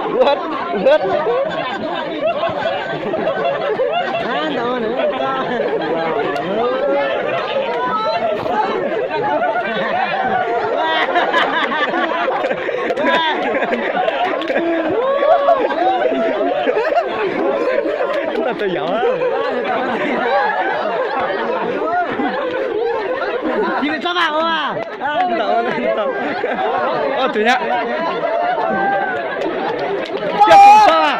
Lượt, lượt. Tao tau yov. Ntau, ntau. Ob tug nyab. Coj kuv txhob.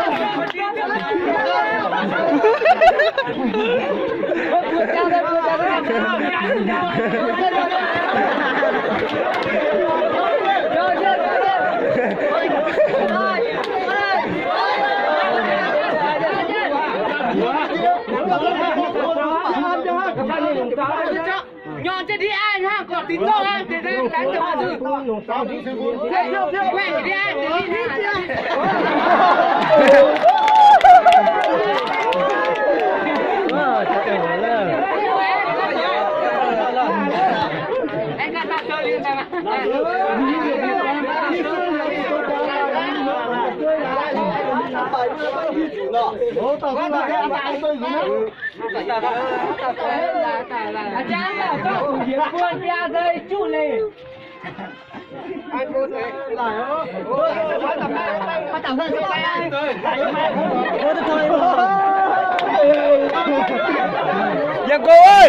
Nyob ces di ai nyob kom tiv toj ces dan dan cov xwb. Di ai ces di na. Yeej Koob ơi!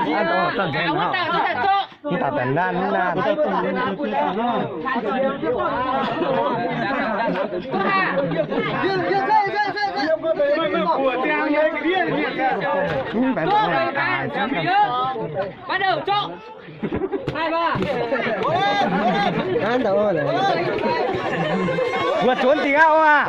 Niag tav koj tho. Ib tag tas nab nab. Bắt đầu chọn. Hai, ba. Vượt trốn tìm ao à?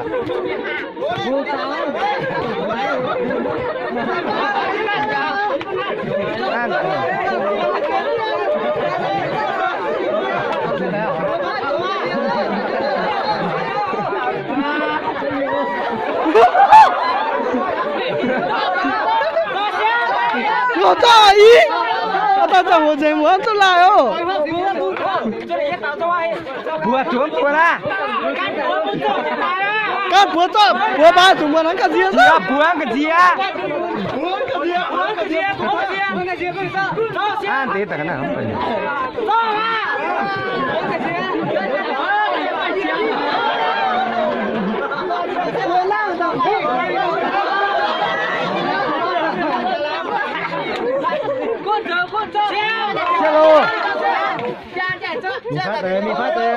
Los txog ib, tau txog mus tsev mus ob txoj laj os. Buag tuav buag na. Koj buag txoj buag pab tus muag no nkaj ziag xwb. Buag nkaj ziag. Ntev tas na. Hello. Mi Pháp tê, Mi Pháp tê.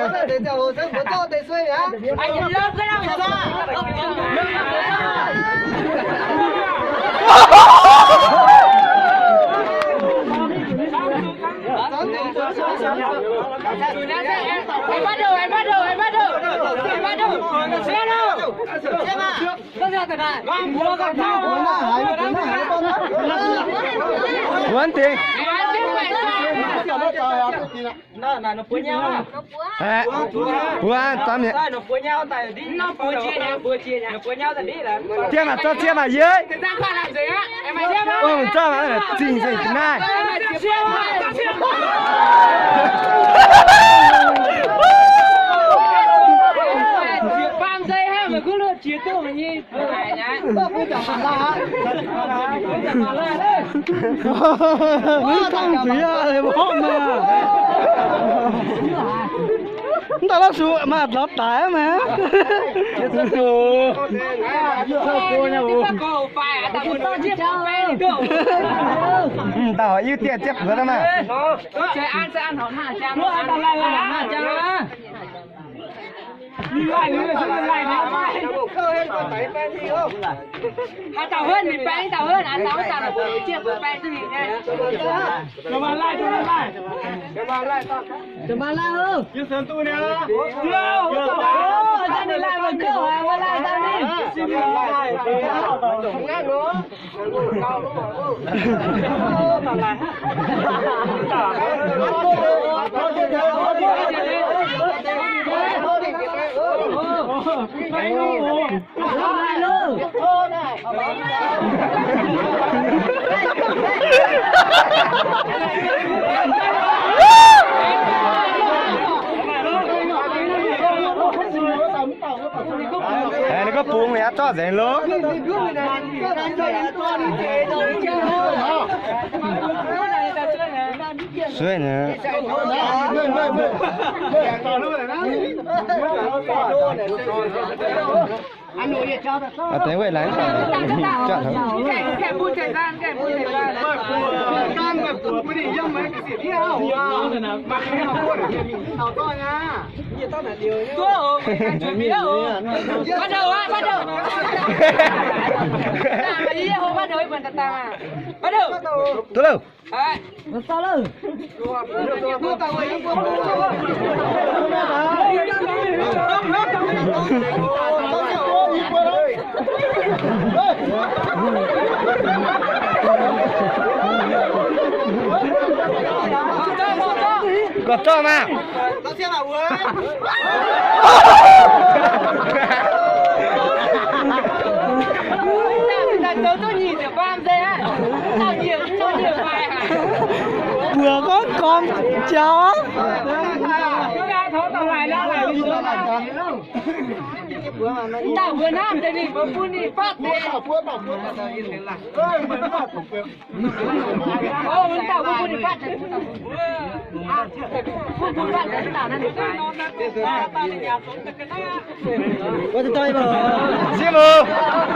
Em bắt đầu, em bắt đầu, em bắt đầu. Em bắt đầu. Em bắt đầu. Huấn Tiến. Puav txob mi. Tiag mas txob txiaj mas yog. Txob mas txim zeem na. Ntawm lub su mas lov tas mas. Tau ib tiaj tiaj puav na mas. Nws koj puv nws txoj zeeg lub. Suav na. Tev ua lawm. Tuaj lauj. Kom txog mas. Puas koj koj cov. Ua tau ib mus. Cov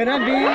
dab npib.